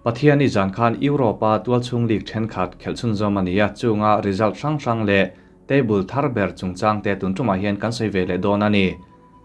Pathiani zan khan Europe-a tualchhung league thenkhat khelh chhunzawm a ni a, chunga result hrang hrang leh table thar ber chungchang te tun tumah hian kan sawi ve leh dawn a ni.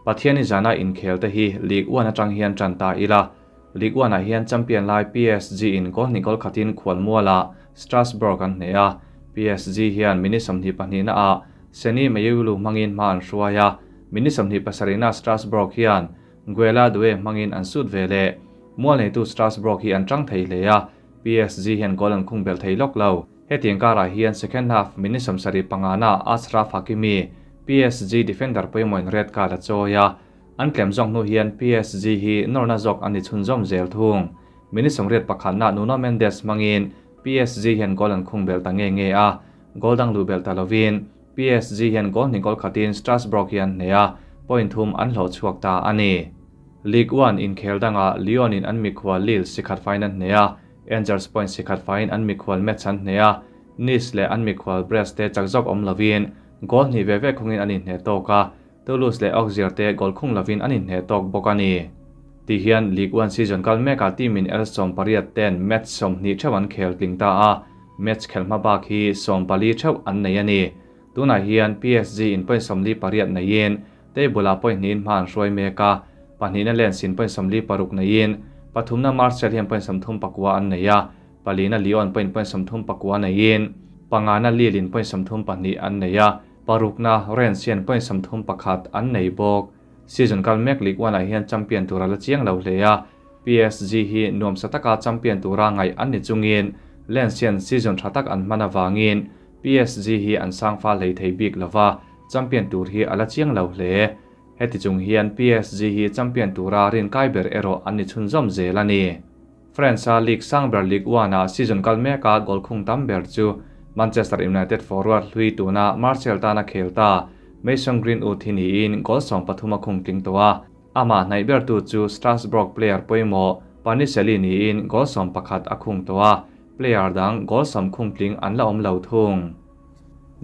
Pathiani zana inkhel te hi League One atang hian tan ta ila. League One ah hian champion lai PSG in goal hnih goal khatin khualmualah Strasbourg an hneh a, PSG hian minute 22 na ah Seny Mayulu hmangin hma an hruai a, minute 27 na Strasbourg hian Guela Due hmangin an sut ve leh. Mual neitu Strasbourg hi an tang thei hle a, PSG hian goal an khung belh thei lawk lo. Hetiang karah hian second half minute 75 na Achraf Hakimi, PSG defender pawimawhin red card a chawi a, an tlem zawk hnu hian PSG hi nawrna zawk an ni chhunzawm zel thung. Minute 81 na Nuno Mendes hmangin PSG hian goal an khung belh ta nge nge a, goal dang luh belh ta lovin PSG hian goal hnih goal khatin Strasbourg hi an hneh a, point thum an hlawh chhuak ta a ni. Ligue 1 inkhel dangah Lyon in an mikhual Lille sikhat faiin an hneh a, Angers point sikhat faiin an mikhual Metz an hneh a, Nice leh an mikhual Brest te chak zawk awm lovin goal hnih ve ve khungin an inhneh tawk a, Toulouse leh Auxerre te goal khung lovin an inhneh tawk bawk a ni. Tihian Ligue 1 season kal mekah team in el 18 ten match 20 theuh an khel tling ta a, match khelh hma bak hi 14 theuh an nei a ni. Tunah hian PSG in point 48 neiin table ah point hnihin hma an hruai mek a, pahnihna Lens in point 46 neiin pathumna Marseille hian point 39 an nei a, palina Lyon point point 34 neiin pangana Lille in point 32 an nei a, parukna Rennes hian point 31 an nei bawk. Season kal mek Ligue 1 ah hian champion tura la chiang lo hle a, PSG hi nuam sa taka champion tura ngaih an ni chungin Lens hian season tha tak an hman avangin PSG hi an sang fa hlei thei bik lova, champion tur hi a la chiang lo hle. Heti chung hian PSG hi champion tura rin kai ber erawh an ni chhunzawm zel a ni. France-a league sang ber Ligue 1 ah season kal meka goal khung tam ber chu Manchester United forward hlui tuna Martial tana khel ta Mason Greenwood hi niin goal 13 a khung tling tawh a. Amah hnaih ber tu chu Strasbourg player pawimawh Panichelli niin goal 11 a khung tawh a, player dang goal 10 khung tling an la awm lo thung.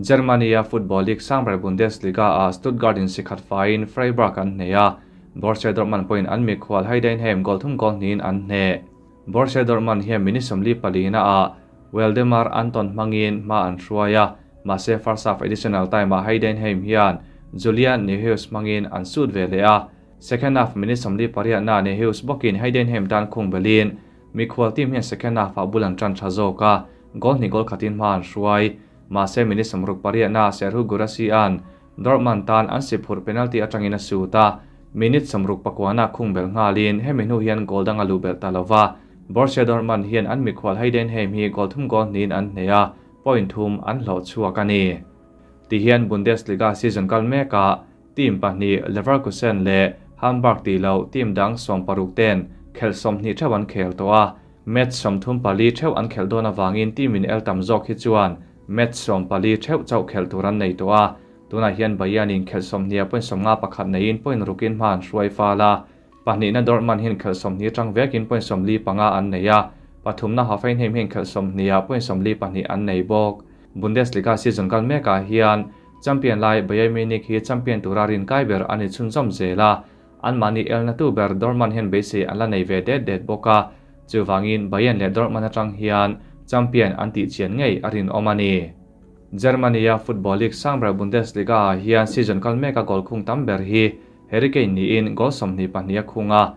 Germany-a football league sang ber Bundesliga ah Stuttgart in sikhat faiin Freiburg an hneh a, Borussia Dortmund pawhin an mikhual Heidenheim goal thum goal hnihin an hneh. Borussia Dortmund hian minute 44 na ah Waldemar Anton hmangin hma an hruai a, mahse first half additional time ah Heidenheim hian Julian Niehaus hmangin an sut ve leh a. Second half minute 48 na Niehaus bawkin Heidenheim tan khung belin mikhual team hian second half ah bul an tan tha zawk a, goal hnih goal khatin hma an hruai. Mahse minute 68 na Serhou Guirassy an Dortmund tan an si phurh penalty atangin a sut a, minute 69 na khung bel nghalin hemi hnu hian goal dang a luh belh ta lova. Borussia Dortmund hian an mikhual Heidenheim hi goal thum goal hnihin an hneh a, point thum an hlawh chhuak a ni. Tihian Bundesliga season kal mekah team pahnih Leverkusen leh Hamburg tih loh team dang 16 ten khelh 20 theuh an khel tawh a, match 34 theuh an khelh dawn awangin team in el tam zawk hi chuan match 14 theuh chauh khelh tur an nei tawh a. Tunah hian Bayern in khelh 20 point 51 neiin point rukin hma an hruai fal a, pahnihna Dortmund hian khelh 20 tang vekin point 45 an nei a, pathumna Hoffenheim hian khelh 20 point 42 an nei bawk. Bundesliga season kal mekah hian champion lai Bayern Munich hi champion tura rin kai ber ani chhunzawm zel a, an mahni elna tu ber Dortmund hian beisei an la nei ve det det bawk a, chuwangin Bayern leh Dortmund atang hian champion an tih chian ngei a rin awm a ni. Germany-a football league sang ber Bundesliga ah hian season kal meka goal khung tam ber hi Harry Kane niin goal 22 a khung a,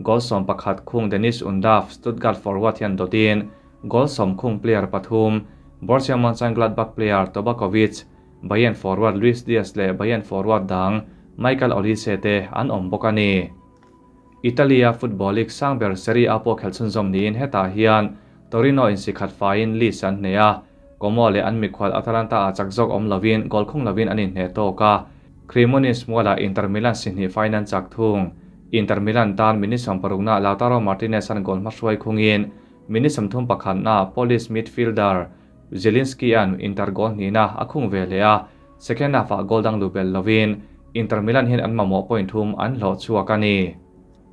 goal 11 khung Dennis Undav Stuttgart forward hian dotin goal 10 khung player pathum Borussia Mönchengladbach player Tobakovic, Bayern forward Luis Diaz leh Bayern forward dang Michael Olise te an awm bawk a ni. Italy-a football league sang ber Serie A pawh khelh chhunzawm niin hetah hian Torino in sikhat faiin Leeds an hneh a, Como leh an mikhual Atalanta ah chak zawk awm lovin goal khung lovin an inhneh tawk a, Cremonese mualah Inter Milan si hnih faiin an chak thung. Inter Milan tan minute 60 na Lautaro Martinez an goal hma hruai khungin minute 31 na Polish midfielder Zielinski an Inter goal hnihna a khung ve leh a, second half ah goal dang lu bel lovin Inter Milan hian an mamawh point thum an hlawh chhuak a ni.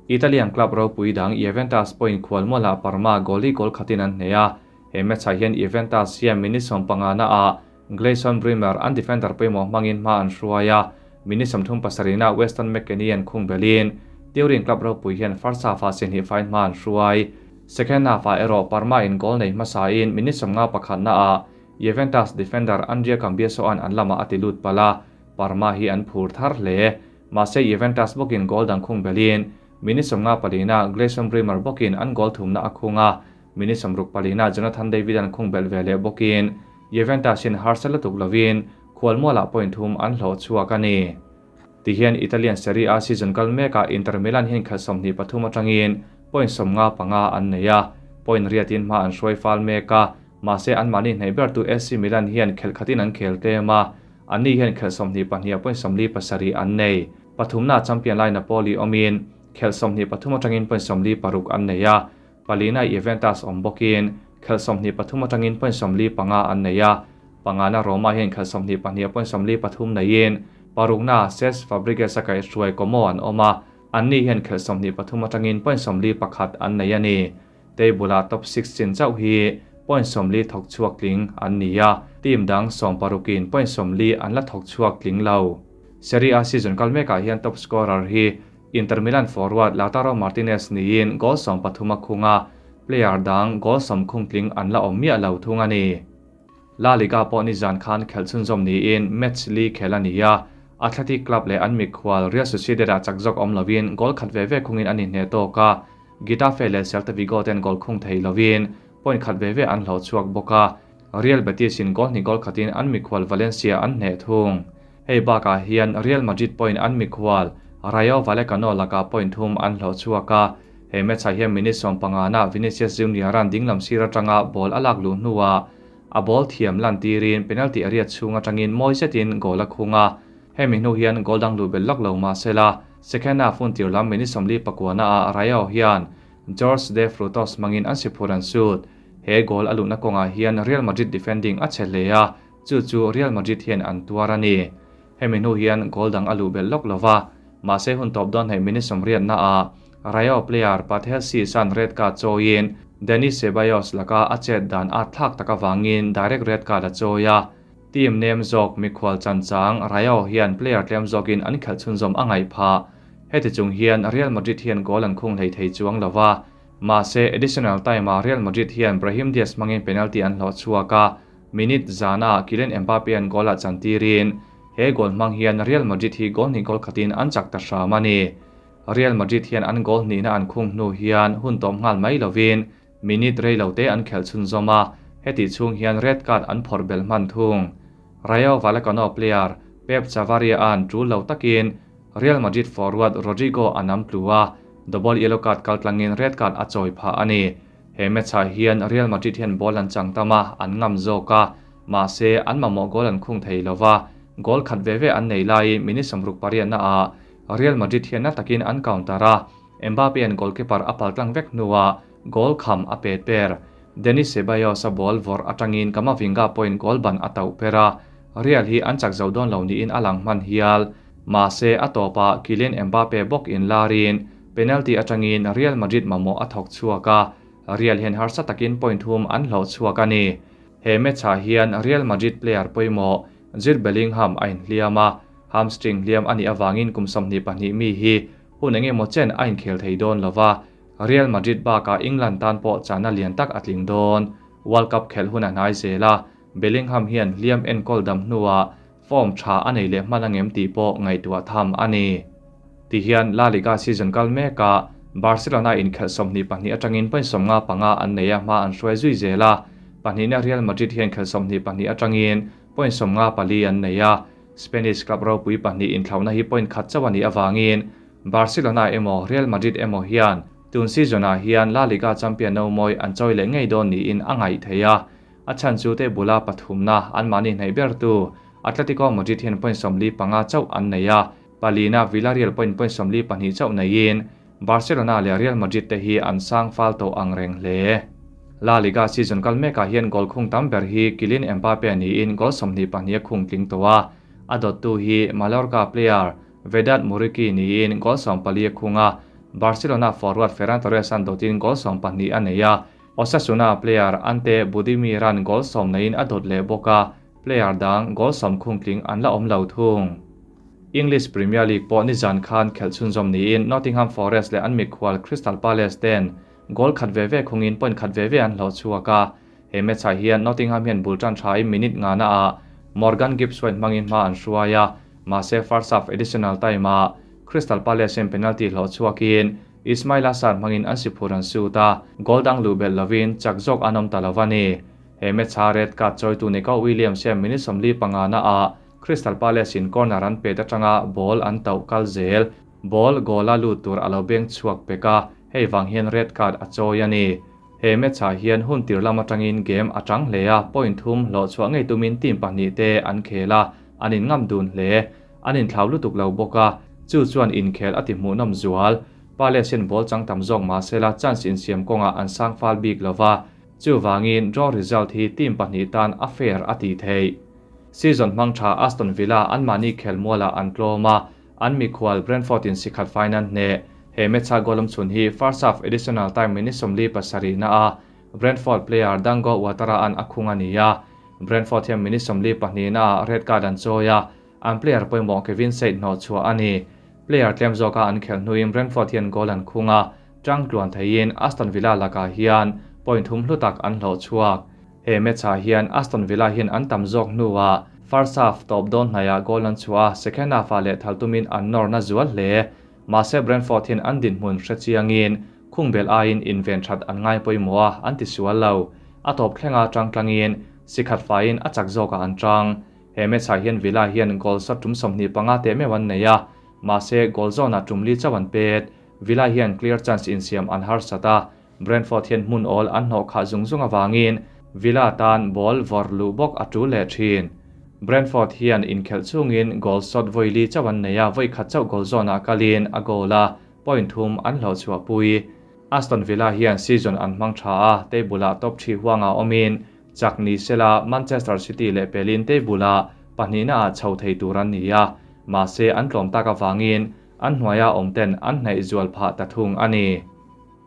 Italian club ropui dang Juventus point khual mualah Parma goalie goal khatin an hneh a, he match ah hian Juventus hian minute 15 na ah Gleison Bremer an defender pawimawh hmangin hma an hruai a, minute 37 na Weston McKennie an khung belin Turin club ropui hian first half ah si hnih fain hma an hruai. Second half-ah erawh Parma in goal nei hmasain minute 51 naah Juventus defender Andrea Cambiaso-a'n an lamah a ti lut palh a, Parma hi an phur thar hle. Mahse Juventus bawkin goal dang khung belhin minute 54 na Gleison Bremer bawkin an goal thumna a khung a, minute 64 na Jonathan David-a'n khung belh ve leh bawkin Juventus in harsa lutuk lovin khualmualah point thum an hlawh chhuak a ni. Tihian Italian Serie A season kal mekah Inter Milan hian khelh 23 atangin point 55 an nei a, point riatin hma an hruai fal mek a, mahse anmahni hnaih bertu AC Milan hian khelh khatin an khel tlem a, anni hian khelh 22 point 47 an nei. Pathumna champion lai Napoli awmin khelh 23 atangin point 46 an nei a, palina Juventus awm bawkin khelh 23 atangin point 45 an nei a, pangana Roma hian khelh 22 point 43 neiin parukna Cesc Fabregas a kaihhruai Como an awm a, anni hian khelh 23 atangin point 41 an nei a ni. Table-ah top 6 chin chauh hi point 40 thawk chhuak tling an ni a, team dang 16 in point 40 an la thawk chhuak tling lo. Serie A season kal mekah hian top scorer hi Inter Milan forward Lautaro Martinez niin goal 13 a khung a, player dang goal 10 khung tling an la awm miah lo thung a ni. La Liga pawh ni zan khan khelh chhunzawm niin match li khel a ni a, Athletic Club leh an mikhual Real Sociedad-ah chak zawk awm lovin goal khat ve ve khungin an inhne tawk a, Getafe leh Celta Vigo ten goal khung thei lovin point khat ve ve an hlawh chhuak bawk a, Real Betis in goal hnih goal khatin an mikhual Valencia an hneh thung. Hei bakah hian Real Madrid point an mikhual Rayo Vallecano lakah point thum an hlawh chhuak a, he match-ah hian minute 15 na Vinicius Junior-a'n dinglam sir atanga ball a lak luh hnuah a ball thiam lan tirin penalty area chhung atangin mawi zetin goal a khung a, hemi hnu hian goal dang luh belh lak lo mahsela second half hun tir lam minute 49 naah Rayo hian George de Frutos hmangin an si phur an sut. He goal a luhna kawngah hian Real Madrid defending a che hle a, chu chu Real Madrid hian an tuar a ni. Hemi hnu hian goal dang a luh belh lawk lova, mahse hun tawp dawn hnaih minute 80 naah Rayo player Pathel Ciss-a'n red card chawiin Denis Ceballos laka a chet dan a thlak tak avangin direct red card a chawi a. Team nem zawk mikhual chanchang Rayo hian player tlem zawkin an khelh chhunzawm a ngaih phah. Heti chung hian Real Madrid hian goal an khung hlei thei chuang lova, mahse additional time-ah Real Madrid hian Brahim Diaz hmangin penalty an hlawh chhuak a, minute zana Kylian Mbappe an goal-ah chantirin he goal hmang hian Real Madrid hi goal hnih goal khatin an chak ta hram a ni. Real Madrid hian an goal hnihna an khung hnu hian hun tawp nghal mai lovin minute rei lo te an khelh chhunzawm a, heti chhung hian red card an phawrh belh hman thung. Rayo Vallecano player Pep Chavarria-a'n tul lo takin Real Madrid forward Rodrigo a nam tlu a, double yellow card kal tlangin red card a chawi phah a ni. He match-ah hian Real Madrid hian ball an chang tam a, an ngam zawk a, mahse an mamawh goal an khung thei lova, goal khat ve ve an nei laiin minute 68 naah Real Madrid hian na takin an counter a, Mbappe-a'n goalkeeper a pal tlang vek hnuah goal kham a pet per. Denis Ceballos a ball vawrh atangin Camavinga point goal ban a tauh per a, Real hi an chak zo dawn lo niin a lang hman hial. Mahse a tawpah Kylian Mbappe bawk in larin penalty atangin Real Madrid mamawh a thawk chhuak a, Real hian harsa takin point thum an hlawh chhuak a ni. He match-ah hian Real Madrid player pawimawh Jude Bellingham a inhliam a, hamstring hliam a nih avangin kum 22 mi hi hun engemaw chen a inkhel thei dawn lova, Real Madrid bakah England tan pawh chana lian tak a tling dawn. World Cup khelh hun a hnai zel a, Bellingham hian hliam enkawl dam hnuah form tha a nei leh hman angem tih pawh ngaihtuah tham a ni. Tihian La Liga season kal mekah Barcelona inkhelh 22 atangin point 55 an nei a, hma an hruai zui zel a, pahnihna Real Madrid hian khelh 22 atangin point 54 an nei a, Spanish club ropui pahnih inthlauhna hi point khat chauh a nih avangin Barcelona emaw Real Madrid emaw hian tun season-ah hian La Liga champion no mawi an chawi leh ngei dawn niin a ngaih thei a, a chhan chu te bula pathumna anmahni hnaih bertu Atletico Madrid hian point 45 chauh an nei a, palina Villarreal point point 42 chauh neiin Barcelona leh Real Madrid te hi an sang fal tawh ang reng hle. La Liga season kal mekah hian goal khung tam ber hi Kylian Mbappe niin goal 22 a khung tling tawh a, a dawttu hi Mallorca player Vedat Muriqi niin goal 14 a khung a, Barcelona forward Ferran Torres an dawtin goal 12 a nei a, Osasuna player Ante Budimir-a'n goal 10 neiin a dawt leh bawk a, player dang goal 10 khung tling an la awm lo thung. English Premier League pawh ni zan khan khelh chhunzawm niin Nottingham Forest leh an mikhual Crystal Palace ten goal khat ve ve khungin point khat ve ve an hlawh chhuak a. He match-ah hian Nottingham hian bul tan thain minute ngana-ah Morgan Gibbs-White hmangin hma an hruai a, mahse first half additional time-ah Crystal Palace hian penalty hlawh chhuakin Ismaila Sarr hmangin an si phur an sut a, goal dang luh belh lovin chak zawk an awm ta lo a ni. He match-a red card chawitu Neco Williams hian minute 45 naah Crystal Palace in corner an pet atanga ball an tauh kal zel. Ball goal-a lut tur a lo beng chhuak pek a, hei vang hian red card a chawi a ni. He match-ah hian hun tir lam atangin game a tang hle a, point thum hlawh chhuah ngei tumin team pahnih te an khel a, an inngam dun hle. An inthlau lutuk lo bawk a, chu chuan inkhel a ti hmuhnawm zual. Palace hian ball chang tam zawk mahsela chance insiam kawngah an sang fal bik lo va, chuvangin draw result hi team pahnih tan a fair a tih theih. Season hmang tha Aston Villa anmahni khelmualah an tlawm a, an mikhual Brentford in sikhat fain an hneh. He match-a goal awm chhun hi first half additional time minute 47 na a Brentford player Dango Ouattara an a khung a ni a. Brentford hian minute 42 na ah red card an chawi a, an player pawimawh Kevin Seid hnawh chhuah a ni. Player tlem zawka an khelh hnuin Brentford hian goal an khung a, tang tluan theiin Aston Villa lakah hian point thum hlu tak an hlawh chhuak. He match-ah hian Aston Villa hian an tam zawk hnuah first half tawp dawn hnaiah goal an chhuah a, second half-ah leh thal tumin an nawrna zual hle. Mahse Brentford hian an dinhmun hre chiangin khung bel aiin inven that an ngai pawimawh a, an ti sual lo. A tawp thlenga tang tlangin sikhat faiin a chak zawkah an tang. He match-ah hian Villa hian goal shot tum 25 teh meuh an nei a, mahse goal zawnah tum li chauh an pet. Villa hian clear chance insiam an harsat a, Brentford hian hmun awl an hnawh khah zung zung avangin Villa tan ball vawrh luh bawk a tul leh thin. Brentford hian inkhelh chungin goal shot vawi li chauh an nei a, vawi khat chauh goal zawnah kalin a goal a, point thum an hlawh chhuah pui. Aston Villa hian season an hmang tha a, table-ah top thi huangah awmin chak ni sela Manchester City leh pelin table-ah pahnihna ah chho thei tur an ni a, mahse an tlawm tak avangin an hnuaia awm ten an hnaih zual phah ta thung a ni.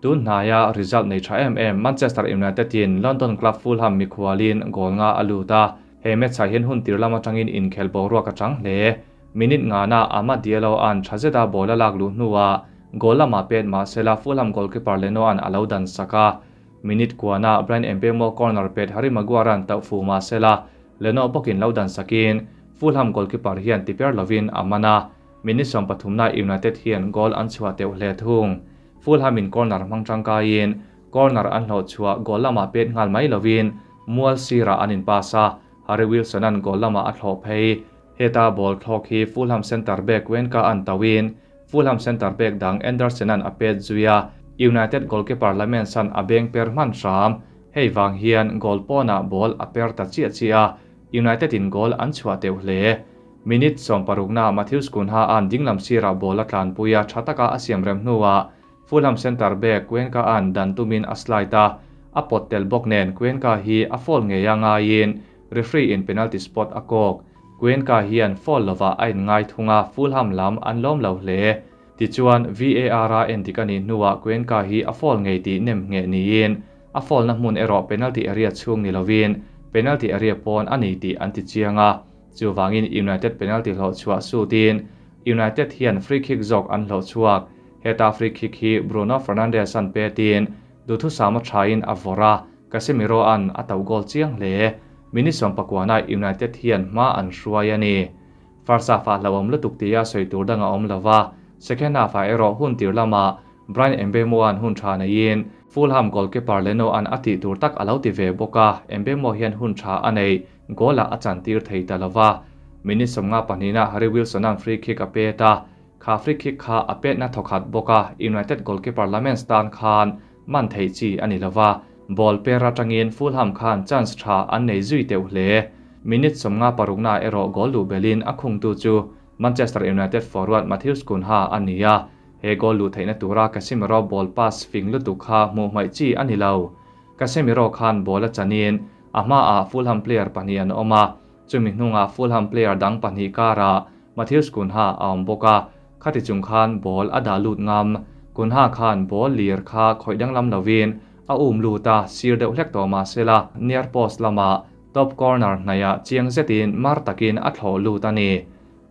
Tun hnaia result nei tha em em Manchester United in London club Fulham mikhualin goal nga a lut a, he match ah hian hun tir lam atangin inkhel boruak a chang hle. Minute ngana Amad Diallo an tha zeta ball a lak luh hnuah goal lamah pet mahsela Fulham goalkeeper Leno an a lo dan sak a. Minute kuana Bryan Mbeumo corner pet Harry Maguire an tauh fu mahsela Leno bawkin lo dan sakin Fulham goalkeeper hian ti per lovin a man a. Minute 13 na United hian goal an chhuah teuh hle thung. Fulham in corner hmang tangkaiin corner an hlawh chhuah goal lamah pet nghal mai lovin mual sirah an in pass a, Harry Wilson an goal lamah a thlawh phei. Heta ball thlawk hi Fulham centre back Cuenca an tauhin Fulham centre back dang Anderson an a pet zui a, United goalkeeper Lammens an a beng per hman hram. Hei vang hian goal pawnah ball a per ta chiah chiah a, United in goal an chhuah teuh hle. Minute 60 na Matheus Cunha an dinglam sirah ball a tlanpui a, tha taka a siam rem hnuah Fulham centre back Cuenca an dan tumin a slide a, a pawt tel bawk nen Cuenca hi a foul ngei a ngaiin referee in penalty spot a kawk. Cuenca hian foul lovah a inngai thung a, Fulham lam an lawm lo hle. Tichuan VAR a endik a nih hnuah Cuenca hi a foul ngei tih nem ngheh niin a foul na hmun erawh penalty area chhung ni lovin penalty area pawn a ni tih an ti chiang a. Chuvangin United penalty hlawh chhuah sutin United hian free kick zawk an hlawh chhuak. Heta free kick hi Bruno Fernandes an petin duhthusam a thain a vawrh a, Casemiro an a tauh goal chiang hle. Minute 19 United hian hma an hruai a ni. First half ah hlauhawm lutuk tia sawi tur dang a awm lova, second half ah erawh hun tir lamah Bryan Mbeumo an hun tha neiin Fulham goalkeeper Leno an a tih tur tak a lo ti ve bawk a, Mbeumo hian hun tha a nei goal ah a chan tir thei ta lova. Minute 52 na Harry Wilson an free kick a pet a, kha free kick kha a pet na thawkhat bawk a, United goalkeeper Lammens tan khan man thei chi a ni lova, ball per atangin Fulham khan chance tha an nei zui teuh hle. Minute 56 na erawh goal luh belin a khungtu chu Manchester United forward Matheus Cunha a ni a, he goal luh theihna tura Casemiro ball pass fing lutuk kha hmuh hmaih chi a ni lo. Casemiro khan ball a chanin a hmaah Fulham player pahnih an awm a, chumi hnungah Fulham player dang pahnih karah Matheus Cunha a awm bawk a, khati chung khan ball a dah lut ngam. Cunha khan ball lir kha khawih danglam lovin a um lut a, sir deuh hlek tawh mahsela near post lamah top corner hnaiah chiang zetin mar takin a thlawh lut a ni.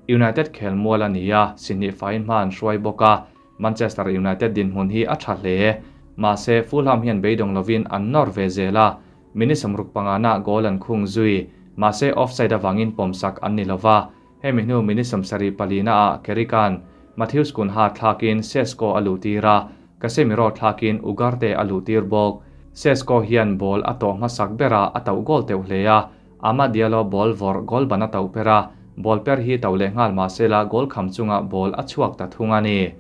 United khel mual a ni a, sihnih fain hma an hruai bawk a, Manchester United dinhmun hi a tha hle. Mahse, Fulham hian beidawng lovin an nawr ve zel a, minute 65 naah goal an khung zui. Mahse, offside avangin pawmsak an ni lova. Hemi hnu minute 74 naah Carrick-a'n Matheus Cunha thlakin Sesko a luhtir a, Casemiro thlakin Ugarte a luhtir bawk. Sesko hian ball a tawh hmasak berah a tauh goal teuh hle a, Amad Diallo ball vawrh goal ban a tauh per a, ball per hi tauh leh nghal mahsela goal kham chunga ball a chhuak ta thung a ni.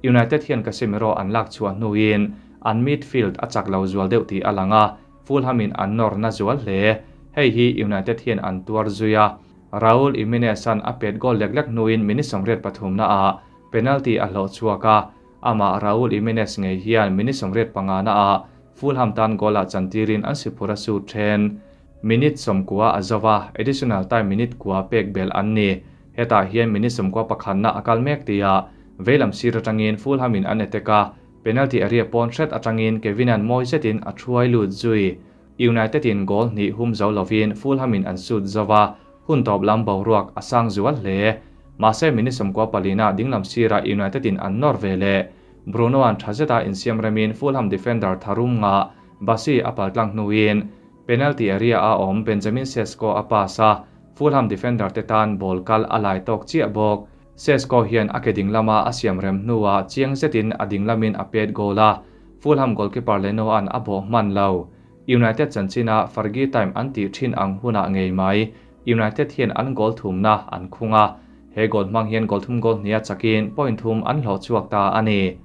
United hian Casemiro an lak chhuah hnuin an midfield a chak lo zual deuh tih a lang a, Fulham-in an nawr na zual hle. Hei hi United hian an tuar zui a, Raul Jimenez-a'n a pet goal lek lek hnuin minute 83 naah penalty a hlawh chhuak a, amah Raul Jimenez ngei hian minute 85 naah Fulham tan goal-ah chantirin an siphur a sut then. Minute 90 a zo va, additional time minute 9 pek belh an ni. Hetah hian minute 91 na a kal mek tia veilam sir atangin Fulham-in an attack a, penalty area pawn hret atangin Kevin-a'n mawi zetin a thuai lut zui. United-in goal hnih hum zo lovin Fulham-in an sut zo va, hun tawp lam boruak a sang zual hle. Mahse minute 94 na dinglam sirah United-in an nawr ve leh. Bruno-a'n tha zeta insiam remin Fulham defender tharum nga Bassey a paltlang hnuin penalty area a awm Benjamin Sesko a pass a, Fulham defender te tan ball kal a lai tawk chiah bawk. Sesko hian a ke dinglama a siam rem hnuah chiang zetin a dinglamin a pet goal a, Fulham goalkeeper Leno-a'n a bawh hman lo. United chanchina Fergie time an tih thin ang hunah ngei mai United hian an goal thumna an khung a, he goal hmang hian goal thum goal hniha chakin point thum an hlawh chhuak ta a ni.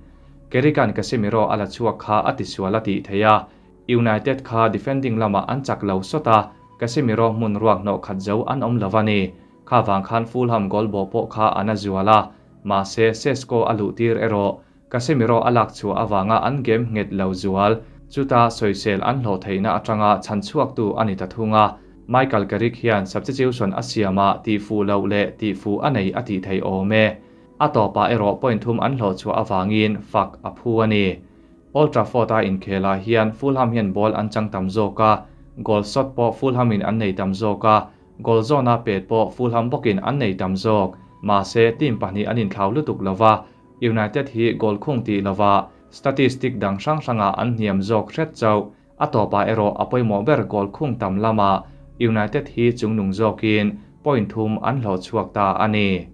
Carrick-a'n Casemiro a la chhuak kha a tisual a tih theih a, United kha defending lamah an chak lo sawt a, Casemiro hmun ruak hnawh khat zo an awm lo a ni. Kha vang khan Fulham goal bawh pawh kha an a zual a, mahse Sesko a luhtir erawh Casemiro a lak chhuah avanga an game nghet lo zual, chuta sawisel an hlawh theihna atanga chhan chhuaktu a ni ta thung a. Michael Carrick hian substitution a siamah tihfuh loh leh tihfuh a nei a tih theih awm e. A tawpah erawh point thum an hlawh chhuah avangin fak a phu a ni. Old Trafford-a inkhelah hian Fulham hian ball an chang tam zawk a, goal shot pawh Fulham-in an nei tam zawk a, goal zawna pet pawh Fulham bawkin an nei tam zawk. Mahse, team pahnih an inthlau lutuk lova, United hi goal khung tih lova statistic dang hrang hrangah an hniam zawk hret chauh. A tawpah erawh a pawimawh ber goal khung tam lamah United hi chungnung zawkin point thum an hlawh chhuak ta a ni.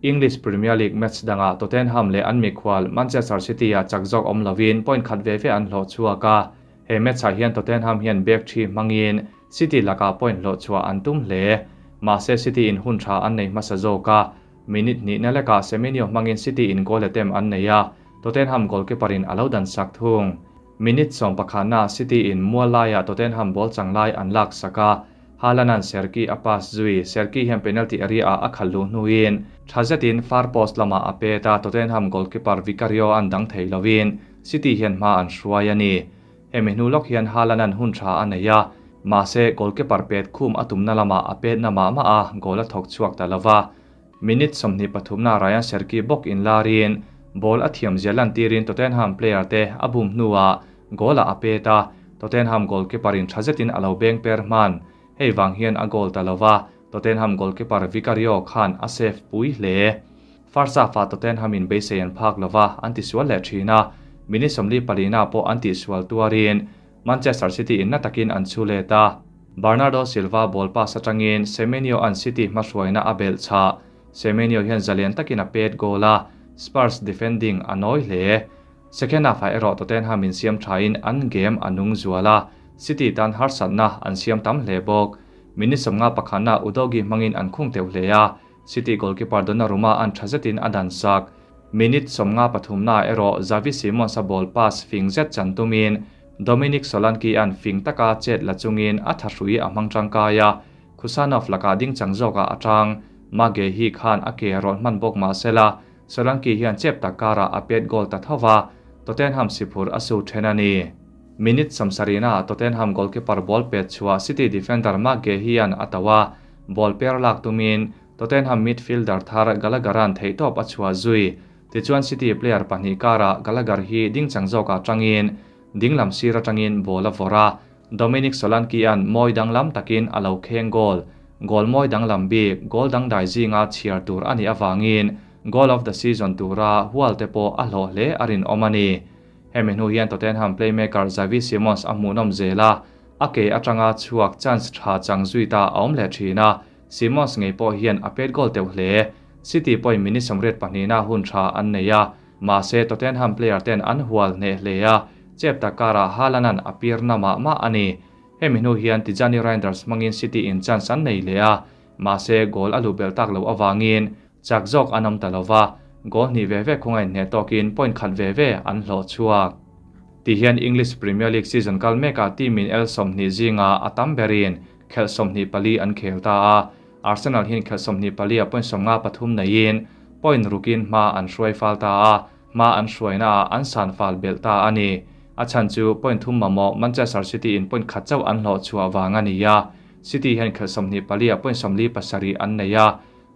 English Premier League match dangah Tottenham leh an mikhual Manchester City-ah chak zawk awm lovin point khat ve ve an hlawh chhuak a. He match-ah hian Tottenham hian back thi hmangin City lakah point hlawh chhuah an tum hle. Mahse City-in hun tha an nei hmasa zawk a, minute hnihna lekah Semenyo hmangin City-in goal attempt an nei a, Tottenham goalkeeper-in a lo dan sak thung. Minute 11 na City-in mual laiah Tottenham ball chang lai an lak sak a, Haaland-a'n Cherki a pass zui. Cherki hian penalty area-ah a khalh luh hnuin tha zetin far post lamah a pet a, Tottenham goalkeeper Vicario an dang thei lovin City hian hma an hruai a ni. Hemi hnu lawk hian Haaland-a'n hun tha a nei a, mahse goalkeeper pet khum a tumna lamah a pet na mah mah a, goal a thawk chhuak ta lova. Minute 23 na Rayan Cherki bawk inlarin ball a thiam zia lantirin Tottenham player te a bum hnuah goal-ah a pet a, Tottenham goalkeeper-in tha zetin a lo beng per hman. Hei vang hian a goal ta lova, Tottenham goalkeeper Vicario khan a save pui hle. First half-ah Tottenham-in beisei an phak lova, an tisual leh thin a, minute 44 na pawh an tihsual tuarin Manchester City-in na takin an chhu let a. Bernardo Silva ball pass atangin Semenyo-a'n City hmahruaina a belh chah. Semenyo hian zalian takin a pet goal a, Spurs defending a nawi hle. Second half-ah erawh Tottenham-in siam thain an game a nung zual a, City tan harsatna an siam tam hle bawk. Minute 51 na Udogie hmangin an khung teuh hle a, City goalkeeper Donnarumma an tha zetin a dan sak. Minute 53 na erawh Xavi Simons-a ball pass fing zet chan tumin Dominic Solanke-a'n fing taka chet la chungin a thahrui a hmang tangkai a, Khusanov lakah ding chang zawkah a tang. Maguehi khan a ke rawlh hman bawk mahsela Solanke hian chep tak karah a pet goal ta tho va, Tottenham siphur a su then a ni. Minute 70 na Tottenham goalkeeper ball pet chhuah City defender Maguehi-a'n a to a, ball per lak tumin Tottenham midfielder thar Gallagher-a'n theihtawp a chhuah zui. Tichuan City player pahnih karah Gallagher hi ding chang zawkah tangin dinglam sir atangin ball a vawrh a, Dominic Solanke-a'n mawi danglam takin a lo kheng goal. Goal mawi danglam bik, goal dangdai zinga chhiar tur a nih avangin goal of the season tura hual te pawh a hlawh hle a rinawm a ni. Hemi hnu hian Tottenham playmaker Xavi Simons a hmuhnawm zel a, a ke atanga chhuak chance tha chang zui ta a awm leh thin a, Simons ngei pawh hian a pet goal teuh hle. City pawhin minute 82 na hun tha an nei a, mahse Tottenham player ten an hual hneh hle a, chep tak karah Haaland-a'n a pir na mah mah a ni. Hemi hnu hian Tijjani Reijnders hmangin City in chance an nei leh a, mahse goal a luh belh tak loh avangin chak zawk an awm ta lova, goal hnih ve ve khunga inhneh tawkin point khat ve ve an hlawh chhuak. Ti hian English Premier League season kal mekah team in el 20 zinga a tam berin khelh 24 an khel ta a, Arsenal hian khelh 24 a point 53 neiin point rukin hma an hruai fal ta a, hma an hruaina ah an san fal belh ta a ni. A chhan chu point 3 mamawh Manchester City in point khat chauh an hlawh chhuah vang a ni a. City hian khelh 24 a point 47 an nei a,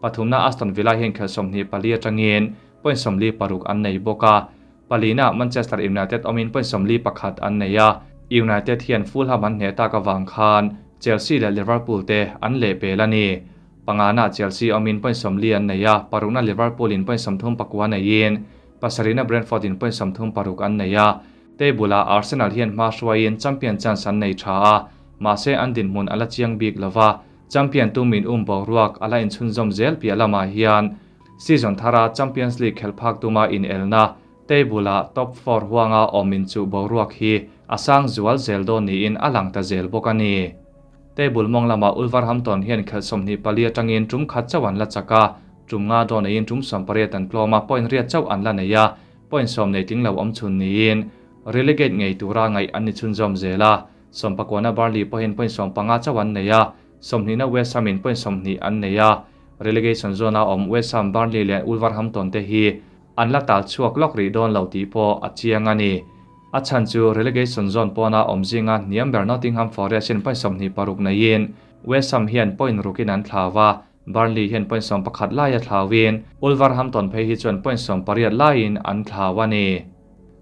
pathumna Aston Villa hian khelh 24 atangin point 46 an nei bawk a. Palina Manchester United awmin point 41 an nei a, United hian Fulham an hneh tak awang khan Chelsea leh Liverpool te an leh pel a ni. Pangana Chelsea awmin point 40 an nei a, parukna Liverpool in point 34 neiin pasarihna Brentford in point 36 an nei a. Table ah Arsenal hian hma hruaiin champion chance an nei tha a, mahse an dinhmun ala chiang bik lova, champion tumin um boruak ala inchhunzawm zel piah lamah hian season thara Champions League khelh phak tuma in elna table ah top 4 huanga awm in chu boruak hi a sang zual zel dawn niin a lang ta zel bawk a ni. Table mawng lama Wolverhampton hian khelh 24 atangin tum khat chauh an la chak a, tum nga dawn eiin tum 80 an tlawm a, point riat chauh an la nei a, point 10 nei tling lo awm chhun niin relegate ngei tura ngaih an ni chhunzawm zel a. 19na Burnley pawhin point 15 chauh an nei a, 20na West Ham in point 20 an nei a. Relegation zone a awm West Ham, Burnley leh Wolverhampton te hi an la tal chhuak lawk rih dawn lo tih pawh a chiang a ni. A chhan chu relegation zone pawna awm zinga hniam ber Nottingham Forest in point 26 neiin West Ham hian point rukin an thlawa, Burnley hian point 11 lai a thlawin Wolverhampton phei hi chuan point 18 laiin an thlaw a ni.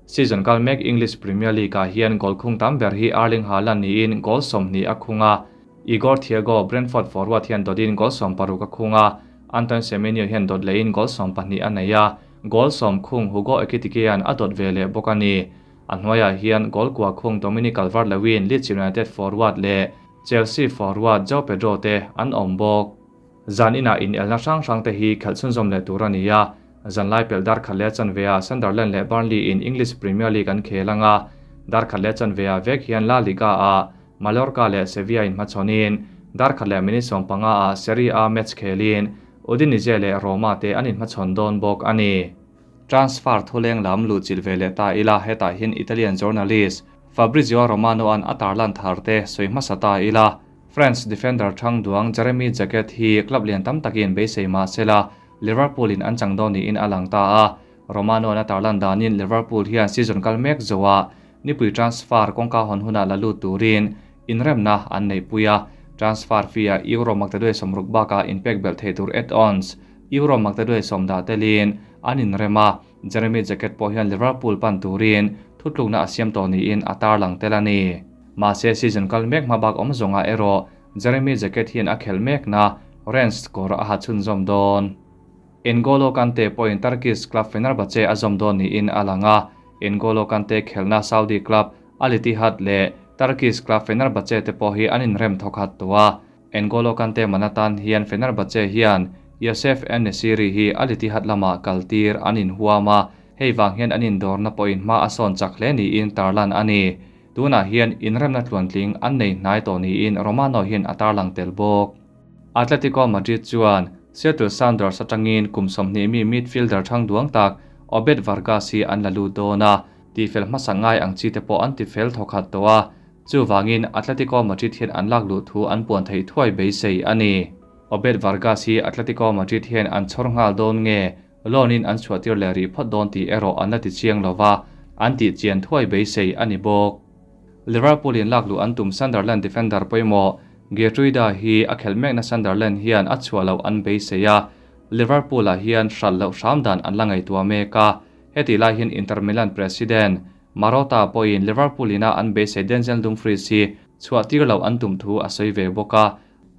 Season kal mek English Premier League ah hian goal khung tam ber hi Erling Haaland niin goal 20 a khunga, Igor Thiago Brentford forward hian dawtin goal 16 a khunga, Antoine Semenyo hian dawt lehin goal 12 a nei a, goal 10 khung Hugo Ekitike-a'n a dawt ve leh bawk a ni. A hnuaiah hian goal kua khung Dominic Calvert-Lewin Leeds United forward leh Chelsea forward João Pedro te an awm bawk. Zan inah in elna hrang hrang te hi khelh chhunzawm leh tur a ni a, zanlai pelh dar khat leh chanve-ah Sunderland leh Burnley in English Premier League an khel anga, dar khat leh chanve-ah vek hian La Liga-ah Mallorca leh Sevilla in hmachhawnin dar khat leh minute 15 ah Serie A match khelin Udinese leh Roma te an inhmachhawn dawn bawk a ni. Transfer thuleng lam luh chilh ve leh ta ila, hetah hian Italian journalist Fabrizio Romano an a tarlan thar te sawi hmasa ta ila. French defender thang duang Jeremy Jacquet hi club lian tam takin beisei mah sela Liverpool in an chang dawn niin a lang ta a. Romano an a tarlan danin Liverpool hian season kal mek zoa nipui transfer kawngka hawn huna la lut turin inremna an nei pui a. Transfer fee a euro maktaduai 60 baka inpek belh thei tur add-ons euro maktaduai 10 dah telin an inrema. Jeremy Jacquet pawh hian Liverpool pan turin thutlukna a siam tawh niin a tarlang tel a ni. Mahse season kal mek hma bak awm zawnga erawh Jeremy Jacquet hian a khelh mek na Rennes kawr a ha chhunzawm dawn. N'Golo Kante pawhin Turkish club Fenerbahce a zawm dawn niin a lang a. N'Golo Kante khelhna Saudi club Al Ittihad leh Turkish club Fenerbahce te pawh hi an inrem thawkhat tawh a. N'Golo Kante manatan hian Fenerbahce hian Youssef En-Nesyri hi Al Ittihad lamah kaltir an inhuam a, hei vang hian an indawrna pawhin hma a sawn chak hle niin tarlan a ni. Tunah hian inremna tluantling an nei hnai tawh niin Romano hian a tarlang tel bawk. Atletico Madrid chuan Seattle Sounders atangin kum 20 mi midfielder thang duang tak Obed Vargas hi an la lut dawn a, tifel hmasa ngai ang chi te pawh an tifel thawkhat tawh a, chuwangin Atletico Madrid hian an lak luh thu an puan thei thuai beisei a ni. Obed Vargas hi Atletico Madrid hian an chhawr nghal dawn nge loan-in an chhuahtir leh rih phawt dawn tih erawh an la ti chiang lova, an tih chian thuai beisei a ni bawk. Liverpool in lak luh an tum Sunderland defender pawimawh Geertruida hi a khelh mekna Sunderland hian a chhuah loh an beisei a, Liverpool ah hian hral loh hram dan an la ngaihtuah mek a. Heti lai hian Inter Milan president Marotta pawhin Liverpool ina an beisei Denzel Dumfries hi chhuah tir loh an tum thu a sawi ve bawk a.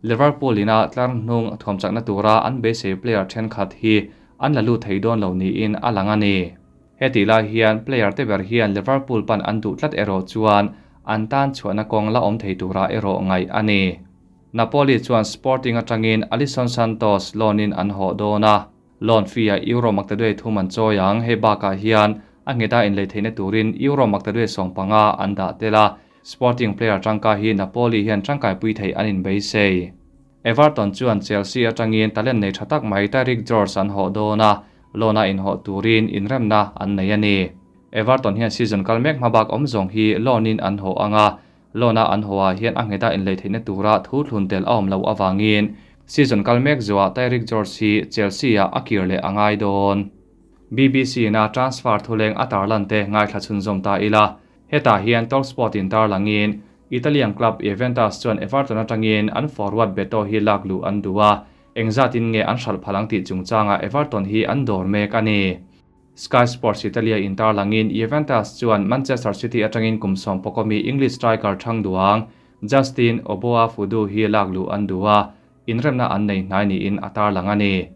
Liverpool ina tlar hnung thuam chakna tura an beisei player thenkhat hi an la lut thei dawn lo niin a lang a ni. Hetih lai hian player te ber hian Liverpool pan an duh tlat erawh chuan an tan chhuahna kawng la awm thei turah erawh ngaih a ni. Napoli chuan Sporting atangin Alisson Santos loan in an hawh dawn a, loan fee ah Euro maktaduai thum an chawi ang. Hei bakah hian a ngheta inlei theihna turin Euro maktaduai 15 an dah tel a, Sporting player tangka hi Napoli hian tangkaipui theih an inbeisei. Everton chuan Chelsea atangin talent nei tha tak mai Tyrique George an hawh dawn a, loan a inhawh turin inremna an nei a ni. Everton hian season kal mek hma bak awm zawng hi loan in an hawh ang a, loan a an hawh ah hian a ngheta inlei theihna tura thu thlun tel a awm loh avangin season kal mek zuah Tyrique George hi Chelsea ah a kir leh a ngai dawn. BBC in a transfer thuleng a tarlan te ngaithla chhunzawm ta ila. Hetah hian Talksport in tarlangin Italian club Juventus chuan Everton atangin an forward Beto hi lak luh an duh a, engzatin nge an hralh phal ang tih chungchangah Everton hi an dawr mek a ni. Sky Sports Italia in tarlangin Juventus chuan Manchester City atangin kum sawm pawkawmi English striker thang duang Justin Oboa-Fudu hi lak luh an duh a, inremna an nei hnai niin a tarlang a ni.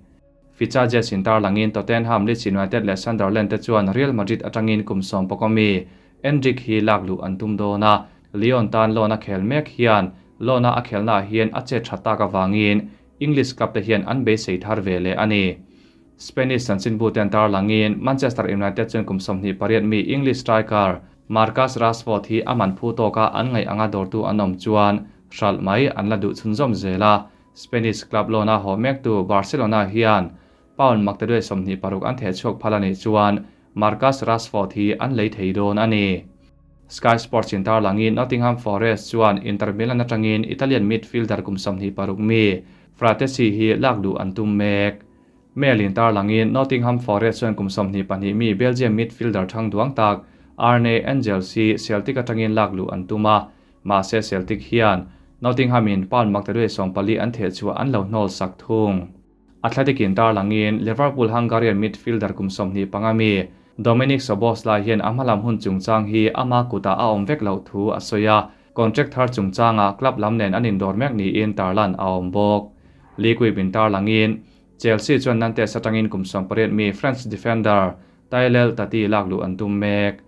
Fichajes in tarlangin Tottenham, Leeds United leh Sunderland te chuan Real Madrid atangin kum sawm pawkawmi Endrick hi lak luh an tum dawn a, Lyon tan loan a khel mek hian loan a a khelnaah hian a chet tha tak avangin English club te hian an beisei thar ve leh a ni. Spanish chanchinbu ten tarlangin Manchester United chuan kum 28 mi English striker Marcus Rashford hi a man phu tawka an ngaih anga dawrtu an awm chuan hralh mai an la duh chhunzawm zel a, Spanish club loan a haw mektu Barcelona hian pound maktaduai 26 an theh chhuak phal a nih chuan Marcus Rashford hi an lei thei dawn a ni. Sky Sports in tarlangin Nottingham Forest chuan Inter Milan atangin Italian midfielder kum 26 mi Frattesi hi lak luh an tum mek. Mail in tarlangin Nottingham Forest chuan kum 22 mi Belgium midfielder thang duang tak Arne Engels hi Celtic atangin lak luh an tum a, mahse Celtic hian Nottingham in pound maktaduai 14 an theh chhuah an lo hnawl sak thung. Athletic in tarlangin Liverpool Hungarian midfielder kum 25 mi Dominic Szoboszlai hian a hmalam hun chungchang hi ama kutah a awm vek loh thu a sawi a, contract thar chungchanga club lam nen an indawr mek niin tarlan a awm bawk. Liquid in tarlangin Chelsea chuan Nantes atangin kum 18 mi French defender Tylel Tati lak luh an tum mek.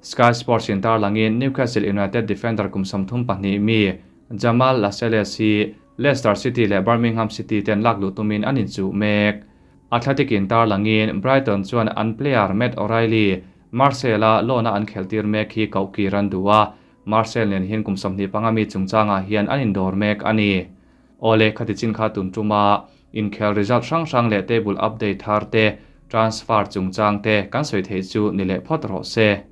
Sky Sports in tarlangin Newcastle United defender kum 32 mi Jamal Lascelles hi Leicester City leh Birmingham City ten lak luh tumin an inchuh mek. Athletic in tarlangin Brighton chuan an player Matt O'Reilly Marseille a loan a an kheltir mek hi koh kir an duh a, Marseille nen hian kum 25 mi chungchangah hian an indawr mek a ni. Awle khati chin kha tun tuma inkhel result hrang hrang leh table update thar te, transfer chungchang te kan sawi theih chu ni leh phawt rawh se.